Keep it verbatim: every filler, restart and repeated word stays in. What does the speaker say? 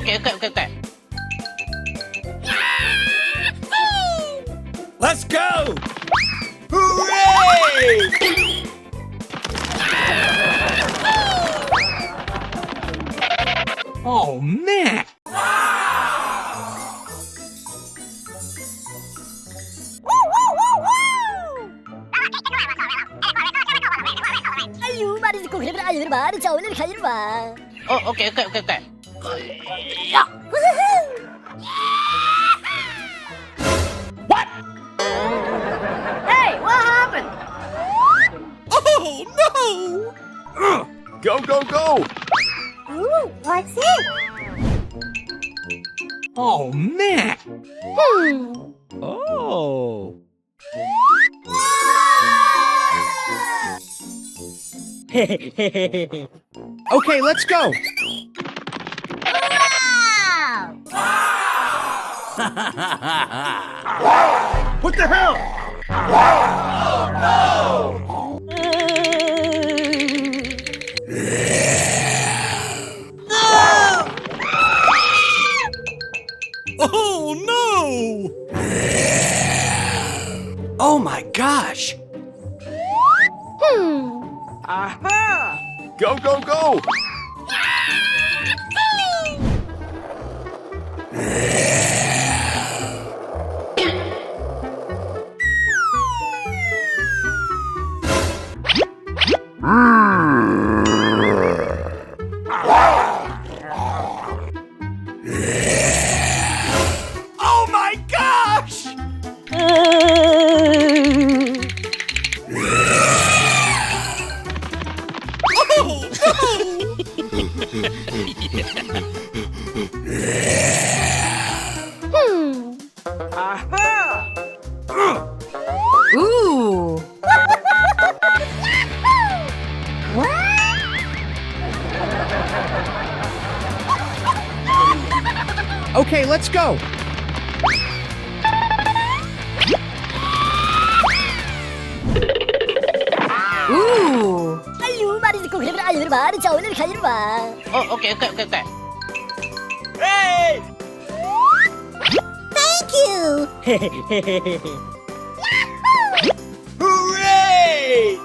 Okay, okay, okay, okay. Let's go! Hooray! Oh, man! Oh, okay, okay, okay, okay. What? Hey, what happened? Oh, no! Go, go, go! Ooh, what's it? Oh, man! Hmm. Oh. Okay, let's go. Wow! What the hell? Oh, no! Oh my gosh! Hmm. Aha! Go, go, go! Oh my gosh! Oh, no! Hmm. Aha! Ooh. Okay, let's go. Ooh. Ayu, mari ko khir ayu, mari chawle khair ba. Oh, okay, okay, okay, okay. Hey! Thank you! Hooray!